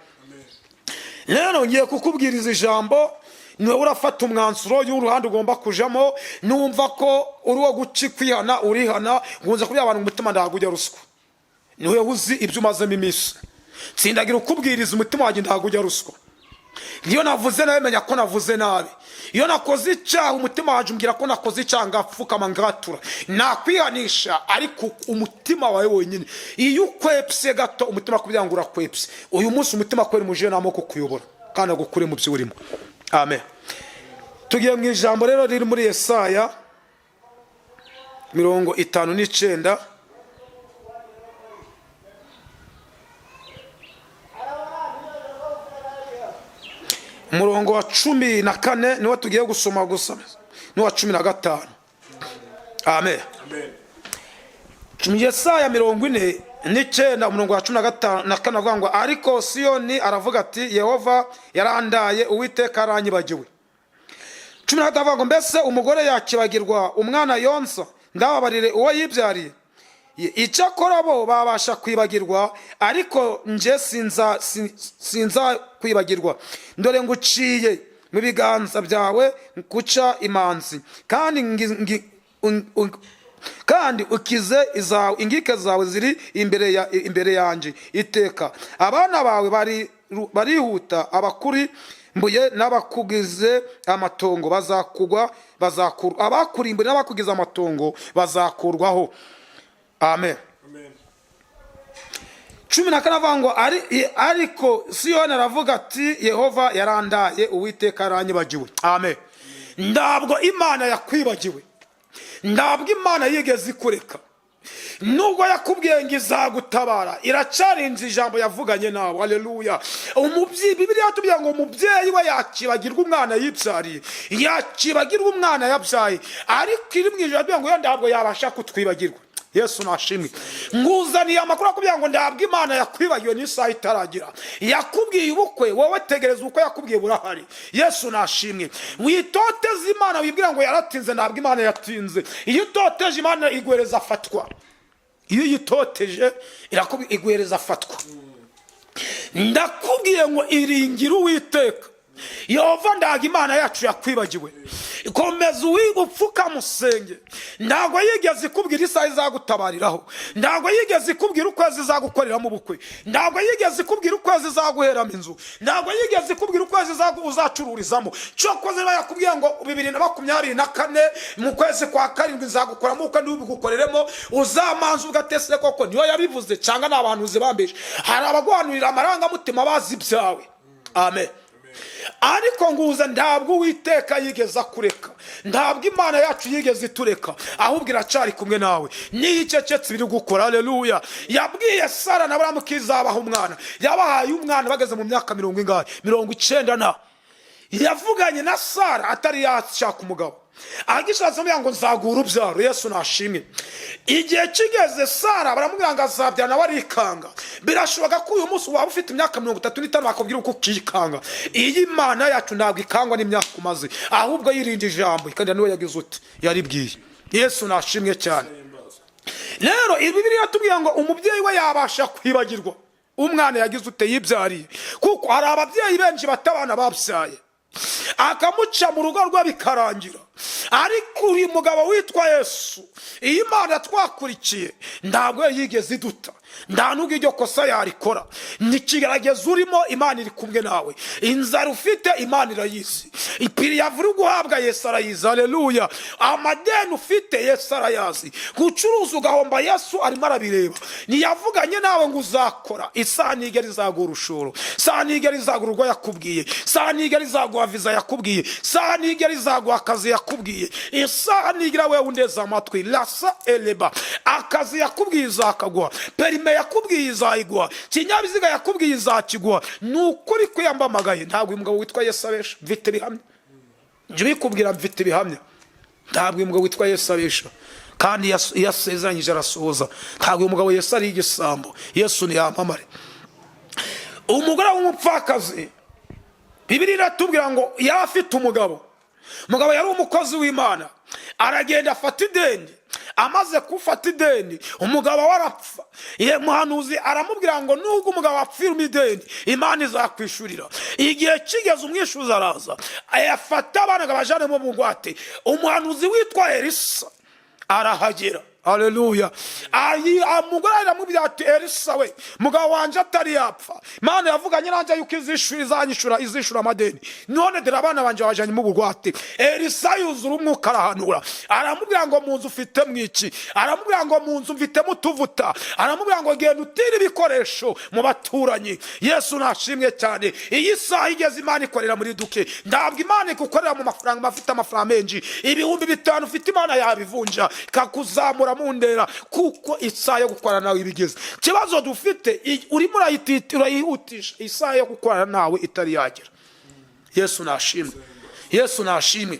Rero ngiye kukubwiriza ijambo, niwe urafata umwanzuro y'uruhande ugomba kujamo. Numva ko uri uwo guca kwihana, urihana. Nkunze kubwira abantu, umutima ntabwo ujya ruswa. Niwe uzi ibyo umazemo iminsi. Tsindagira ukubwiriza, umutima wanjye ntabwo ujya ruswa. Iyo navuze nawe, menya ko navuze nabi. Iyo nakoze icyaha, umutima wanjye umbwira ko nakoze icyaha, ngapfukama ngatura, nakwihanisha. Ariko umutima wawe wenyine, iyo ukwepse gato, umutima kugira ngo urakwepse uyu munsi, umutima kubera umujije namo kukuyobora kandi agukure mu byo urimo, amen. Tugiye mu ijambo rero riri muri Yesaya 59. Umurongo wa 14 niwo tugiye gusoma gusa, n'uwa 15, amen. Yesaya 49, umurongo wa 15 na kane avuga ngo: "Ariko Siyoni aravuga ati: 'Yehova yarandaye, Uwiteka aranyibagiwe.'" 15 avuga ngo: "Mbese umugore yakibagirwa umwana yonsa, ndababarire uwo yibyariye? Icyakora bo babasha kwibagirwa, ariko nje sinza kwibagirwa. Dore nguciye mu biganza byawe guca imanzi, kandi ukize izawe, inkike zawe ziri imbere yanjye iteka. Abana bawe barihuta, abakurimbuye n'abakugize amatongo bazakugwa, bazakurwa, abakurimbuye n'abakugize amatongo bazakurwaho." Amen. 14 avuga ngo: "Ariko Siyoni aravuga ati: 'Yehova yarandaye, Uwiteka yaranyibagiwe.'" Amen. Ntabwo Imana yakwibagiwe, ntabwo Imana yigeze ikureka. Nubwo yakubwiye ngo izagutabara, iracarinze ijambo yavuganye nawe, aleluya. Umubyeyi, Bibiliya yatubwiye ngo umubyeyi we yakibagirwa umwana yibyariye, yakibagirwa umwana yabyaye, ariko iri mu ijoro yatubwiye ngo yo ntabwo yabasha kutwibagirwa. Yesu nashimwe. Nguzaniye amakuru akubwira ngo ntabwo Imana yakwibagiwe n'isaha itaragira. Yakubwiye ubukwe, wowe tegereza, ubukwe yakubwiye burahari. Yesu nashimwe. Witoteze Imana wibwira ngo yaratinze. Ntabwo Imana yatinze. Iyo utoteje Imana, iguhereza afatwa. Iyo uyitoteje, iguhereza afatwa. Ndakubwiye ngo iringire Uwiteka Yehova. Ndaga Imana yacu yakwibagiwe. Komeza upfukamusenge. Ntabwo yigeze ikubwira isaha izagutabariraho, ntabwo yigeze ikubwira ukwezi izagukoreramo ubukwe, ntabwo yigeze ikubwira ukwezi izaguheramo inzu, ntabwo yigeze ikubwira ukwezi uzacururizamo. Cyokoze niba yakubwiye ngo 2024 mu kwezi kwa karindwi nzagukoramo ubukwe, ntubigukoreremo, uzamanza ugatese koko niyo yabivuze cyangwa ni abantu zibambije. Hari abaguhanurira amarangamutima bazi ibyawe, amen. Ariko nguza, ntabwo Uwiteka yigeze akureka, ntabwo Imana yacu yigeze itureka, ahubwo iracari kumwe nawe. Niyo icecetse biri gukora, aleluya. Yabwiye Sara na Aburahamu ko izabaha umwana, yabahaye umwana bageze mu myaka mirongo ingahe? 90 na. Yavuganye na Sara atari yashaka umugabo, agishatse amubwira ngo nzaguha urubyaro. Yesu nashimwe. Igihe kigeze, Sara baramubwira ngo azabyara, nawe arikanga. Birashoboka ko uyu munsi waba ufite imyaka 35, bakubwira uko ukikanga. Iyi Mana yacu ntabwo ikangwa n'imyaka umaze, ahubwo yirinda ijambo ikandira niwe yagize uti yaribwiye. Yesu nashimwe cyane. Rero ibi Bibiliya tubwiye ngo umubyeyi we yabasha kwibagirwa umwana yagize ute? Yibyariye. Kuko hari ababyeyi benshi bata abana babyaye, akamuca mu rugo rwe bikarangira. Ariko uyu mugabo witwa Yesu, iyi Mana twakurikiye, ntabwo yigeze iduta, nta nubwo iryo kosa yarikora. N'ikigerageza urimo, Imana iri kumwe nawe. Inzara ufite, Imana irayizi. Ipiriyavu uri guhabwa, Yesu arayizi, aleluya. Amadeni ufite, Yesu arayazi. Gucuruza ugahomba, Yesu arimo arabireba. Ntiyavuganye nawe ngo uzakora? Isaha nigera izaguha urushoro, isaha nigera izaguha urwo yakubwiye, isaha nigera izaguha viza yakubwiye, isaha nigera izaguha akazi yakubwiye, isaha nigira wewe undeze amatwi rasa eleba, akazi yakubwiye izakaguha, perime yakubwiye izayiguha, ikinyabiziga yakubwiye izakiguha. Ni ukuri kwiyambamagaye. Ntabwo uyu mugabo witwa Yesu abesha, mfite ibihamya. Njye ubikubwira mfite ibihamya. Ntabwo uyu mugabo witwa Yesu abesha. Kandi iyo asezeranyije arasohoza. Ntabwo uyu mugabo Yesu ari igisambo. Yesu ntiyamamare. Umugore w'umupfakazi, Bibiliya iratubwira ngo yari afite umugabo. Umugabo yari umukozi w'Imana. Aragenda afata ideni. Amaze gufata ideni, umugabo we arapfa. Ye muhanuzi aramubwira ngo nubwo umugabo apfira ideni, Imana izakwishurira. Igihe kigeze, umwishyuza araza, ayafata abana ngo abajane mu bugwate. Umuhanuzi witwa Elisa arahagera. Aleluya! Umugore aramubwira ati: "Elisa we, mugabo wanje atari yapfa, Imana yavuganye nanjye yuko izishura, izanyishura, izishura amadeni. None dore abana banje bajanye mu bugwate." Elisa yuzura umwuka, arahanura, aramubwira ngo: "Mu nzu ufite mwiki?" Aramubwira ngo: "Mu nzu mfitemo utuvuta." Aramubwira ngo: "Genda utire ibikoresho mu baturanyi." Yesu nashimwe cyane. Iyi saha igeze, Imana ikorera muri duke. Ntabwo Imana igukorera mu mafaranga. Afite amafaranga menshi, 5000 ufite, Imana yabivunja ikakuzamura mu ndera, kuko isaha yo gukorana nawe ibigeze. Ikibazo dufite, urimo urayihutisha isaha yo gukorana nawe itari yagera. Yesu nashimwe, Yesu nashimwe.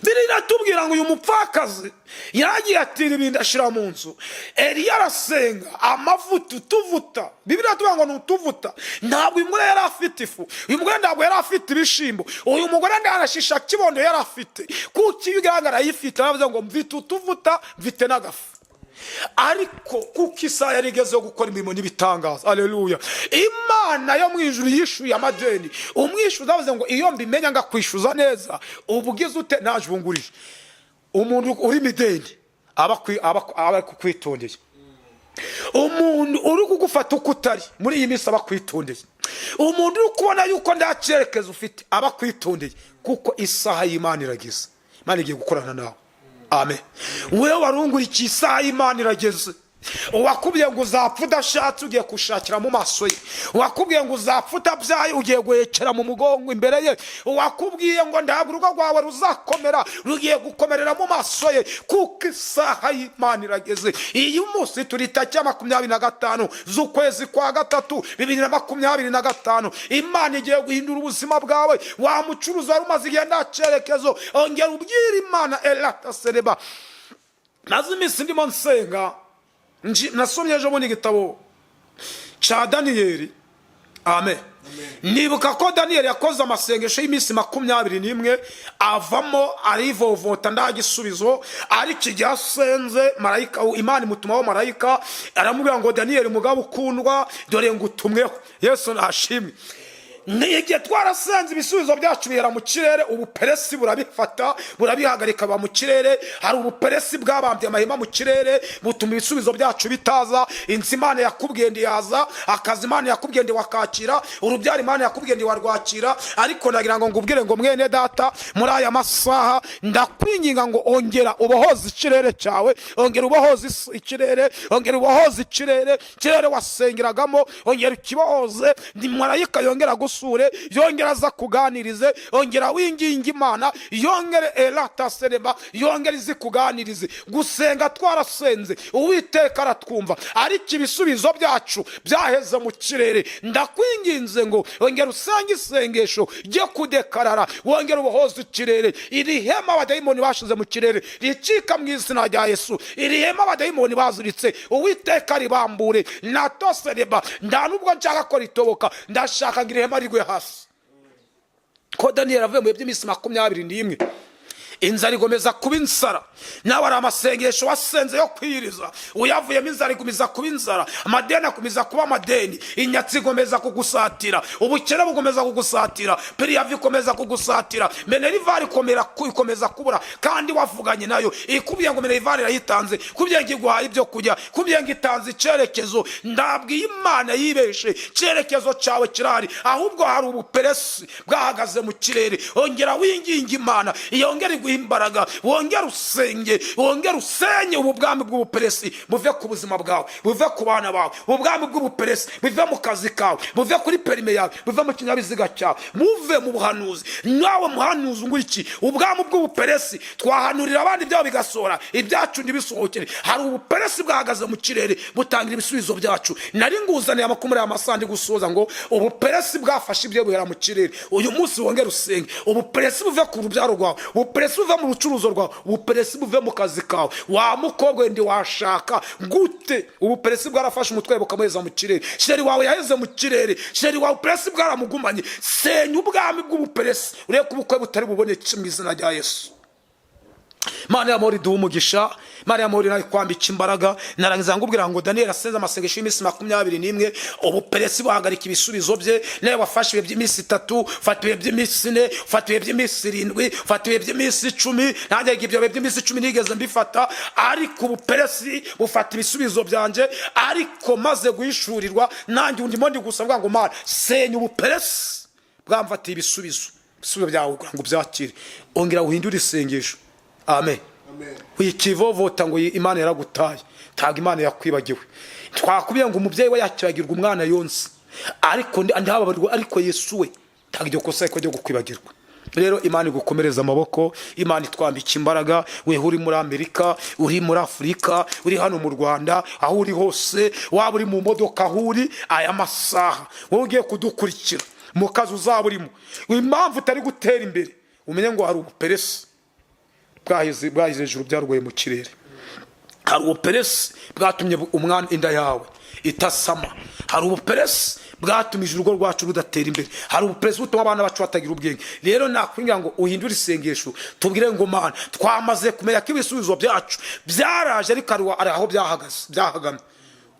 Bibiliya iratubwira ngo uyu mupfakazi yaragiye atira ibintu, ashyira mu nzu. Eliya arasenga, amavuta, utuvuta. Bibiliya iratubwira ngo ni utuvuta. Ntabwo uyu mugore yari afite ifu, uyu mugore ntabwo yari afite ibishimbo, uyu mugore ntarashisha kibondo yari afite, kuko iyo ugaragara ayifite. Aravuze ngo: "Mfite utuvuta, mfite n'agafu." Ariko kuko isaha yari igeze yo gukora imirimo n'ibitangaza, aleluya, Imana yo mu ijuru yishyuye amadeni. Umwishyuza avuze ngo: "Iyo mbimenya ngakwishyuza neza, ubu ugize ute naje ubungurije." Umuntu uri ideni aba kukwitondeye. Umuntu uri kugufata uko utari muri iyi minsi aba akwitondeye. Umuntu uri kubona yuko nta cyerekezo ufite aba akwitondeye, kuko isaha y'Imana irageze. Imana igiye gukorana nawe. Amen. Wewe warungurikiye, isaha y'Imana irageze. Uwakubwiye ngo uzapfa udashatse, ugiye gushakira mu maso ye. Uwakubwiye ngo uzapfa utabyaye, ugiye guhekera mu mugongo imbere ye. Uwakubwiye ngo ntabwo urugo rwawe ruzakomera, rugiye gukomerera mu maso ye, kuko isaha y'Imana irageze. Iyi munsi turi tariki ya 25 z'ukwezi kwa gatatu 2025. Imana igiye guhindura ubuzima bwawe. Wa mucuruzi wari umaze igihe nta cyerekezo, ongera ubwire Imana erata sereba. Maze iminsi ndimo nsenga. Nasomye ejo bundi igitabo cya Daniyeli. Amen. Nibuka ko Daniyeli yakoze amasengesho y'iminsi 21, avamo arivovota, nta gisubizo. Ariko igihe asenze, marayika, Imana imutumaho marayika, aramubwira ngo: "Daniyeli, mugabo ukundwa, dore ngutumweho." Yesu nashimwe. Ni igihe twarasenze, ibisubizo byacu bihera mu kirere, ubuperesi burabifata, burabihagarika, buba mu kirere. Hari ubuperesi bwabambye amahema mu kirere, butuma ibisubizo byacu bitaza. Inzu Imana yakubwiye ntiyaza, akazi Imana yakubwiye ntiwakakira, urubyaro Imana yakubwiye ntiwarwakira. Ariko ndagira ngo ngubwire ngo: mwene data, muri aya masaha ndakwinginga ngo ongera ubohoze ikirere cyawe, ongera ubohoze ikirere, ongera ubohoze ikirere. Ikirere wasengeragamo, ongera ukibohoze. Ni marayika yongera gusure, yongera aza kuganirize. Ongera winginga Imana, yongere erata sereba, yongera izi kuganirize. Gusenga twarasenze, Uwiteka aratwumva, ariko ibisubizo byacu byaheze mu kirere. Ndakwinginze ngo ongera usenge isengesho ryo kudekarara, wongere ubohoze ikirere. Iri hema abadayimoni bashize mu kirere ricika mu izina rya Yesu. Iri hema abadayimoni baziritse, Uwiteka ribambure natosereba. Nta nubwo nshaka ko ritoboka, ndashaka ngo iri hema rigwe hasi. Ko Daniyeli avuye mu bihe by'iminsi 21, inzara igomeza kuba inzara. Nawe hari amasengesho wasenze yo kwiriza, uyavuyemo inzara igomeza kuba inzara, amadeni akomeza kuba amadeni, inyatsi igomeza kugusatira, ubukene bugomeza kugusatira, préavis ikomeza kugusatira, minerval ikomeza kubura, kandi wavuganye nayo, ikubwiye ngo minerval irayitanze, ikubwiye ngo iguhaye ibyo kurya, ikubwiye ngo itanze icyerekezo. Ndabwiye Imana yibeshe. Icyerekezo cyawe kirahari, ahubwo hari ubuperesi bwahagaze mu kirere. Ongera winginga Imana, yongere iguhe imbaraga, wongere usenge, wongere usenye ubu bwami bw'ubuperesi buve ku buzima bwawe, buve ku bana bawe. Ubwami bw'ubuperesi buve mu kazi kawe, buve kuri permis yawe, buve mu kinyabiziga cyawe, buve mu buhanuzi. Nawe muhanuzi ngo iki? Ubwami bw'ubuperesi, twahanurira abandi ibyabo bigasohora, ibyacu ntibisohokere. Hari ubuperesi bwahagaze mu kirere butangira ibisubizo byacu. Nari nguzaniye amakuru muri aya masaha ndi gusoza ngo ubuperesi bwafashe ibyo buhera mu kirere. Uyu munsi wongere usenge, ubuperesi buve ku rubyaro rwawe, ubuperesi. Ubuperesi buve mu rucuruzo rwawe, ubuperesi buve mu kazi kawe. Wa mukobwa wende washaka gute? Ubuperesi bwarafashe umutwe bukamuheza mu kirere. Chéri wawe yaheze mu kirere, chéri wawe ubuperesi bwaramugumanye. Senya ubwami bw'ubuperesi, urebe ko ubukwe butari buboneke mu izina rya Yesu. Imana y'amahoro iduha umugisha, Imana y'amahoro nawe kwambika imbaraga. Narangiza ngubwira ngo Daniyeli asenze amasengesho y'iminsi 21, ubuperesi buhagarika ibisubizo bye. Nawe wafashe ibihe by'iminsi 3, fata ibihe by'iminsi 4, fata ibihe by'iminsi 7, fata ibihe by'iminsi 10. Nanjye ibyo bihe by'iminsi 10 nigeze mbifata, ariko ubuperesi bufata ibisubizo byanjye. Ariko maze guhishurirwa, nanjye ndimo ndi gusa mvuga ngo: "Mana, senya ubuperesi bwamfatiye ibisubizo." Ibisubizo byawe kugira ngo ubyakire, ongera uhindure isengesho. Amen. Wikivovota ngo Imana yaragutaye. Ntabwo Imana yakwibagiwe. Twakubwiye ngo umubyeyi we yakibagirwa umwana yonse, ariko ntababarirwa, ariko Yesu we ntabwo iryo kosa ryo gukwibagirwa. Rero Imana igukomereza amaboko, Imana itwambika imbaraga. Weho uri muri Amerika, uri muri Afurika, uri hano mu Rwanda, aho uri hose, waba uri mu modoka, aho uri aya masaha, wowe ugiye kudukurikira mu kazi uzaba urimo, impamvu utari gutera imbere, umenye ngo hari ubuperesi bwahize hejuru, byarugoye mu kirere. Hari ubuperesi bwatumye umwana inda yawe itasama. Hari ubuperesi bwatumije urugo rwacu rudatera imbere. Hari ubuperesi butuma abana bacu batagira ubwenge. Rero nakwingira ngo uhindure isengesho, tubwire ngo: "Mana, twamaze kumenya ko ibisubizo byacu byaraje, ariko hari aho byahagaze, byahagamye."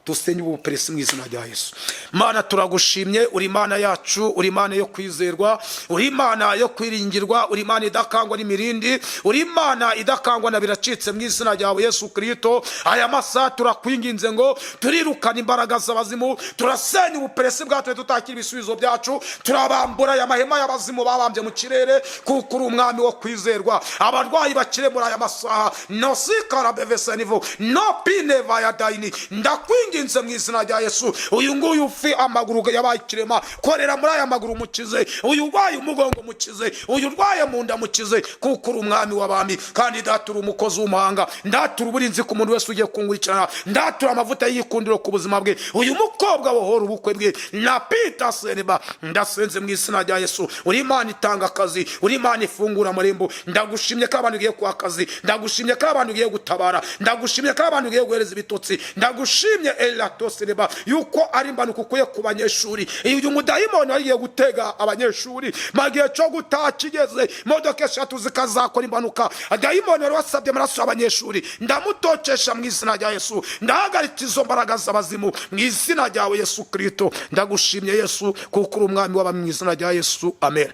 Dusenye ubu buperesi mu izina rya Yesu. Mana, turagushimye. Uri Imana yacu, uri Imana yo kwizerwa, uri Imana yo kwiringirwa, uri Imana idakangwa n'imirindi, uri Imana idakangwa na biracitse. Mu izina ryawe Yesu Kirisito, aya masaha turakwinginze ngo turirukana imbaraga z'abazimu, turasenya ubuperesi bwatumye tutakira ibisubizo byacu, turabambura aya mahema y'abazimu babambye mu kirere, kuko uri umwami wo kwizerwa. Abarwayi bakire muri aya masaha. Nosikara bevesenivu no pineva ya dayini. Ndakwinginze mu izina rya Yesu, uyu nguyu ufi amaguru yabaye ikirema, korera muri aya maguru mukize. Uyu urwaye umugongo mukize, uyu urwaye mu nda mukize, kuko uri umwami w'abami. Kandi ndatura umukozi w'umuhanga, ndatura uburinzi ku muntu wese ugiye kungurikirana, ndatura amavuta y'igikundiro ku buzima bwe. Uyu mukobwa bohora ubukwe bwe na Peter Seneba. Ndasenze mu izina rya Yesu. Uri Imana itanga akazi, uri Imana ifungura amarembo. Ndagushimye ko abantu ugiye kuha akazi, ndagushimye ko abantu ugiye gutabara, ndagushimye ko abantu ugiye guhereza ibitotsi. Ndagushimye elatosereba yuko ari impanuka ukuye ku banyeshuri. Uyu mudayimoni wagiye gutega abanyeshuri mu gihe cyo gutaha kigeze, imodoka eshatu zikazakora impanuka, dayimoni wari wasabye amaraso y'abanyeshuri, ndamutokesha mu izina rya Yesu. Ndahagarika izo mbaraga z'abazimu mu izina ryawe Yesu Kirisito. Ndagushimye Yesu, kuko uri umwami w'abami. Mu izina rya Yesu, amen.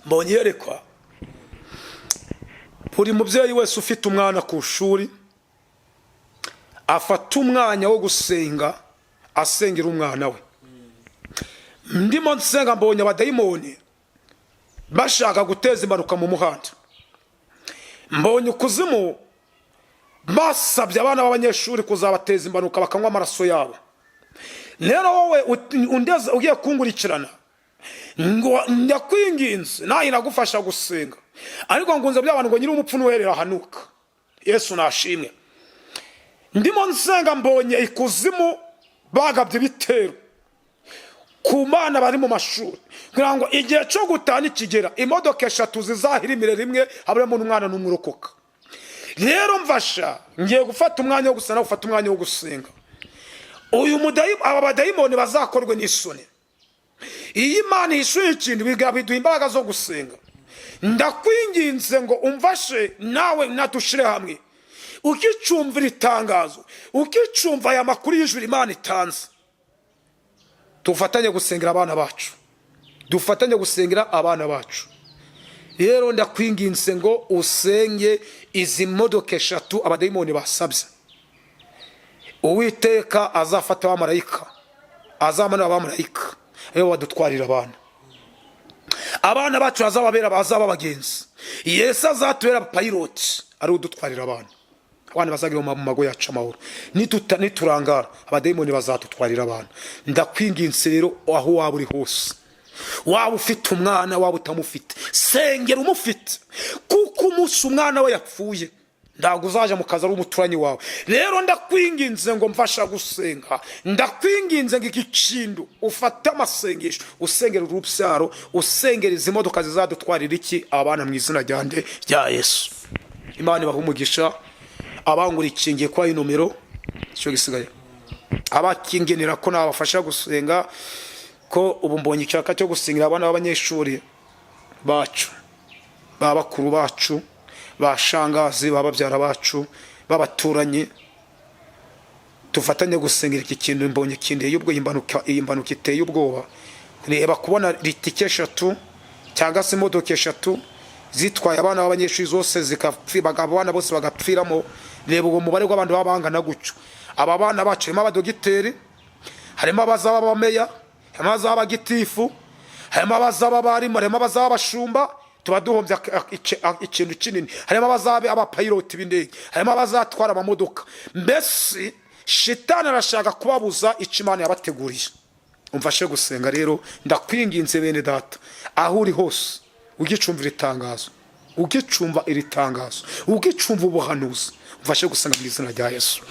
Mbonye iyerekwa. Buri mubyeyi wese ufite umwana ku ishuri afata umwanya wo gusenga, asengera umwana we. Ndimo nsenga, mbonye abadayimoni bashaka guteza impanuka mu muhanda. Mbonye ukuzimu basabye abana b'abanyeshuri kuzabateza impanuka, bakanywa amaraso yabo. Rero wowe undeze ugiye kungurikirana, ngo ndakwinginze, nawe nagufasha gusenga, ariko ngunze by'abantu ngo nyiri umupfu nuherera ahanuka. Yesu nashimwe. Ndimo nsenga, mbonye ikuzimu bagabye ibitero ku bana bari mu mashuri, kugira ngo igihe cyo gutaha nikigera, imodoka eshatu zizahirimire rimwe, haburemo n'umwana n'umwe urokoka. Rero mfasha, ngiye gufata umwanya wo gusenga, gufata umwanya wo gusenga. Uyu mudayi, aba badayimoni bazakorwe n'isoni. Iyo Imana ihishuye ikintu, biduha imbaraga zo gusenga. Ndakwinginze ngo umfashe nawe, nadushire hamwe. Ukicumvira itangazo, ukicumva aya makuru y'ijuru Imana itanze, dufatanye gusengera abana bacu, dufatanye gusengera abana bacu. Rero ndakwinginze ngo usenge izi modoka eshatu abadayimoni basabye. Uwiteka azafata abamarayika, azamanura abamarayika, aribo badutwarira abana. Abana bacu bazababera, bazaba abagenzi. Yesu azatubera abapayiroti, ari udutwarira abana. Abana bazagira mu mago yacu amahoro. Niturangara, abadayimoni bazadutwarira abana. Ndakwinginze rero, aho waba uri hose, waba ufite umwana, waba utamufite, sengera umufite, kuko umunsi umwana we yapfuye Ntabwo uzaja mu kazi ari umuturanyi wawe. Rero ndakwinginze ngo mfasha gusenga, ndakwinginze ngo iki kintu ufate amasengesho, usengera urubyaro, usengera izi modoka zizadutwarira iki abana mu izina ryanjye rya Yesu. Imana ibaha umugisha. Abangurikingiye kwa inomero icyo gisigaye, abakingenera ko nabafasha gusenga, ko ubu mbonye icyaka cyo gusengera abana b'abanyeshuri bacu, ba bakuru bacu, ba shangazi, ba babyara bacu, b'abaturanyi, tufatanye gusengera iki kintu. Mbonye kindeye ubwo iyi mpanuka iteye ubwoba. Reba kubona litike 3 cyangwa se imodoka 3 zitwaye abana b'abanyeshuri zose zigapfi, abana bose bagapfiramo. Reba uwo mubare w'abantu baba bangana gutyo. Aba bana bacu harimo abadogiteri, harimo abazaba abameya, harimo abazaba abagitifu, harimo abazaba abarimu, harimo abazaba abashumba. Tuba duhombye ikintu kinini. Harimo abazaba abapayiroti b'indege, harimo abazatwara amamodoka. Mbese shitani arashaka kubabuza icyo Imana yabateguriye. Umfashe gusenga rero, ndakwinginze bene data, aho uri hose ugicumva iri tangazo, ugicumva iri tangazo, ugicumva ubuhanuzi, umfashe gusenga mu izina rya Yesu.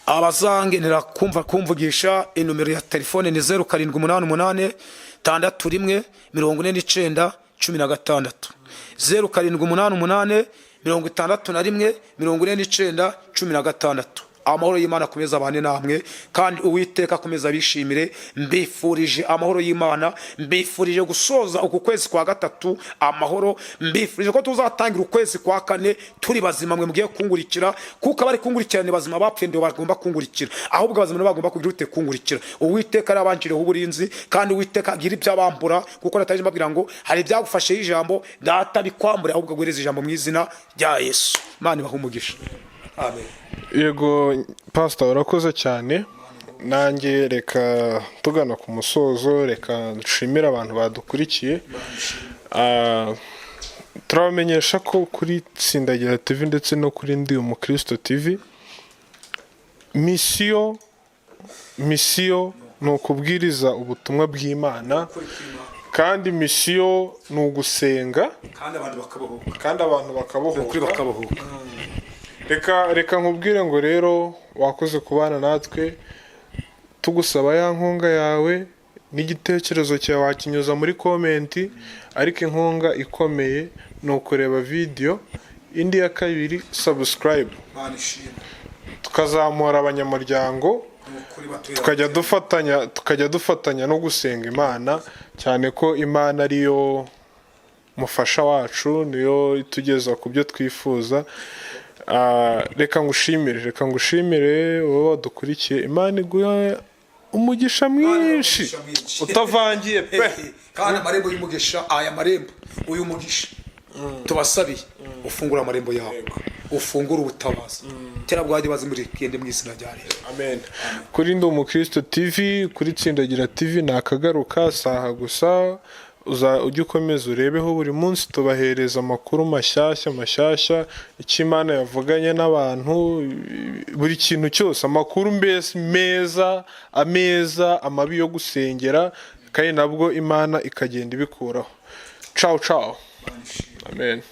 Abazangenera kumva kumvugisha, inomero ya telefone ni 0788614916, 0788614916. Amahoro y'Imana akomeza abane namwe, kandi Uwiteka akomeza abishimire. Mbifurije amahoro y'Imana, mbifurije gusoza uku kwezi kwa gatatu amahoro, mbifurije ko tuzatangira ukwezi kwa kane turi bazima. Mwe mugiye kungurikira, kuko abari kungurikira ni bazima, bapfuye ndio bagomba kungurikira, ahubwo abazima nibo bagomba kugira ute? Kungurikira. Uwiteka arabanjiriyeho uburinzi, kandi Uwiteka agira ibyo abambura, kuko nataje mbabwira ngo hari ibyagufasheho ijambo data bikwambure, ahubwo aguhereze ijambo mu izina rya Yesu. Imana ibahe umugisha, amen. Yego pasita, urakoze cyane. Nanjye reka tugana ku musozo, reka dushimire abantu badukurikiye. Turabamenyesha ko kuri Tsindagira TV ndetse no kuri Ndi Umukristo TV, mission ni ukubwiriza ubutumwa bw'Imana, kandi mission ni ugusenga, kandi abantu bakabohoka. Kandi abantu Ukuri. Bakabohoka. Bakabohoka. Reka nkubwire ngo rero wakoze kubana natwe, tugusaba ya nkunga yawe n'igitekerezo cyawe wakinyuza muri comment, ariko inkunga ikomeye ni ukureba video, indi ya kabiri subscribe, Imana ishimwe. tukazamura abanyamuryango, Ni ukuri batuye. tukajya dufatanya no gusenga Imana, cyane ko Imana ariyo mufasha wacu, niyo itugeza ku byo twifuza. Reka ngushimire wowe wadukurikiye. Imana iguhe umugisha mwinshi Umugisha mwinshi. utavangiye pe. Kandi amarembo y'umugisha, aya marembo, uyu mugisha tubasabiye, ufungura amarembo yawe, ufungure ubutabazi terabwajya bazimurikende mu izina rya Leta. Amen. Kuri Ndi Umukristo TV, kuri Tsindagira TV, ni akagaruka saha gusa. Uza ujye ukomeza urebeho buri munsi, tubahereza amakuru mashyashya mashyashya, icyo Imana yavuganye n'abantu, buri kintu cyose, amakuru mbese meza, ameza, amabi yo gusengera, kandi nabwo Imana ikagenda ibikuraho. Ciao ciao, amen.